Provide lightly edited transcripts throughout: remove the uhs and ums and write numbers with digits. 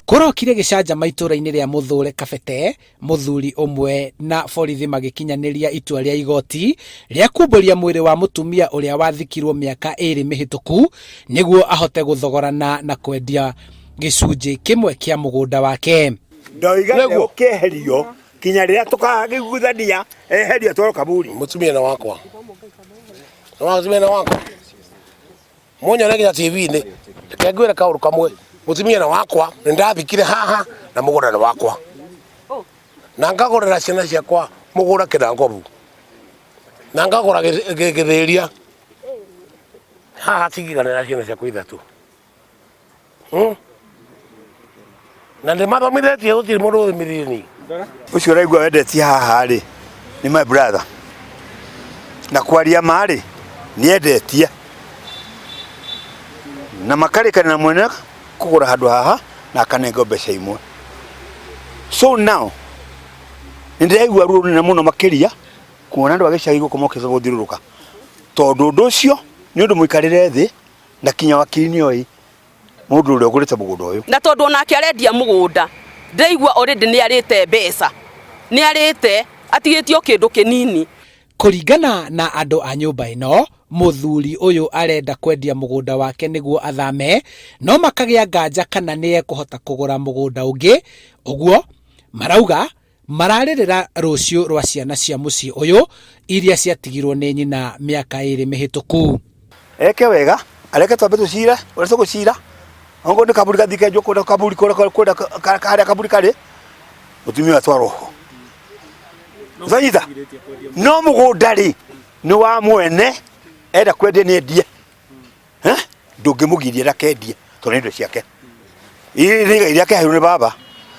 Kũrokire gĩcanjama itũũra-inĩ rĩa Mũthũre Kabete, mũthuri ũmwe na borithi magĩkinyanĩria itua rĩa igoti rĩa kumbũria mwĩrĩ wa mũtumia ũrĩa wathikirwo mĩaka ĩrĩ mĩhĩtũku nĩguo ahote gũthogorana na kwendia gĩcunjĩ kĩmwe kĩa mũgũnda wake. Ndoiga ũkĩeherio kinya rĩrĩa tũkagĩiguithania eherio atwarwo kaburi. Mũtumia nĩ wakwa. Mũtumia nĩ wakwa. Munyone nginya TV-inĩ. Reke ngwĩre kaũndũ kamwe. Mũtumia nĩ wakwa, nĩ ndathikire haha na mũgũnda nĩ wakwa. Na ngagũrĩra ciana ciakwa mũgũnda Kĩnangobu. Na ngagũra Gĩthĩria. Haha cingĩiganĩra ciana ciakwa ithatũ. Na ndĩmathomithĩtie gũtirĩ mũndũ ũthomithirie niĩ. Ũcio ũraigua wendetie haha rĩ, nĩ my brother. Na kwaria ma rĩ, nĩ endetie. Na makarĩkanĩra na mwene kũgũra handũ haha na akanengwo mbeca imwe. So now, nĩ ndĩraigua ruo rũnene mũno makĩria kuona andũ a gĩcagi gũkũ mokĩte gũthiũrũrũka. Tondũ ũndũ ũcio nĩ ũndũ mũikarĩre thĩ na kinya wakiri nĩ oĩ mũndũ ũrĩa ũgũrĩte mũgũnda ũyũ. Na tondũ onake arendia mũgũnda, ndĩraigua already nĩ arĩte mbeca, nĩ arĩte atigĩtie o kĩndũ kĩnini. Kũringana na andũ a nyũmba ĩno, mũthuri ũyũ arenda kwendia mũgũnda wake nĩguo athame, no makagĩa nganja kana nĩ ekũhota kũgũra mũgũnda ũngĩ, ũguo marauga Mararĩrĩra rũciũ rwa ciana cia mũciĩ ũyũ iria ciatigirwo nĩ nyina mĩaka ĩrĩ mĩhĩtũku. Eke wega, areke twambe tũcire ũrĩa tũgũcira, okorwo nĩ kaburi gathiĩ kenjwo kũrĩa kaburi kũrĩa kũrĩa harĩa kaburi karĩ, mũtumia ũyũ atwarwo ho. Nĩwanyita? No mũgũnda rĩ, nĩ wa mwene, enda kwendia nĩ endie. Eh? Ndũngĩmũgiria ndakendie tondũ nĩ indo ciake. Iri nĩ igai rĩake aheirwo nĩ baba.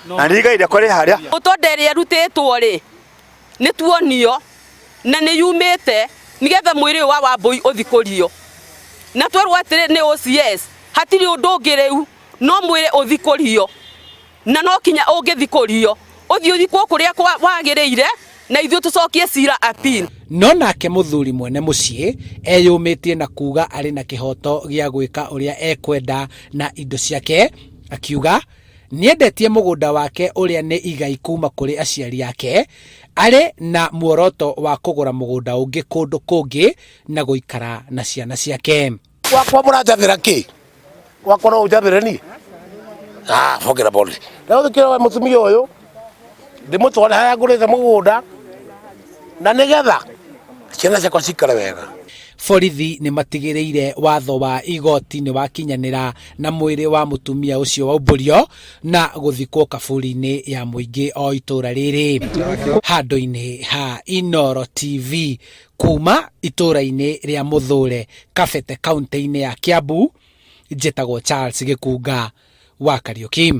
Na nĩ igai rĩakwa rĩ harĩa. Mũtonda ĩrĩa ĩrutĩtwo rĩ, nĩ tuonio na nĩ yumĩte nĩgetha mwĩrĩ ũyũ wa Wambũi ũthikũrio. Na twerwo atĩrĩ nĩ OCS, hatirĩ ũndũ ũngĩ rĩu no mwĩrĩ ũthikũrio. Na no kinya ũngĩthikũrio, ũthiĩ ũthikwo kũrĩa wagĩrĩire, na ithuĩ tũcokie cira appeal. No nake mũthuri mwene mũciĩ eyũmĩtie na kuga arĩ na kĩhoto gĩa gwĩka ũrĩa ekwenda na indo ciake, akiuga nĩendetie mũgũnda wake ũrĩa nĩ igai kuma kũrĩ aciari ake, arĩ na muoroto wa kũgũra mũgũnda ũngĩ kũndũ kũngĩ na gũikara na ciana ciake. Gwakwa mũranjathĩra kĩ? Gwakwa no ũnjathĩre niĩ? Ah, forget about it. Na ũthikĩre we mũtumia ũyũ ndĩmũtware harĩa ngũrĩte mũgũnda na nĩgetha ciana ciakwa cikare wega. Borithi nĩ matigĩrĩire watho wa igoti nĩ wakinyanĩra na mwĩrĩ wa mũtumia ũcio waumbũrio na gũthikwo kaburi-inĩ ya mũingĩ o itũra rĩrĩ. Handũ-inĩ ha Inooro TV Kuma itũra-inĩ rĩa Mũthũre, Kabete kauntĩ-inĩ ya Kiambu, njĩtagwo Charles Gĩkunga wa Kariũki.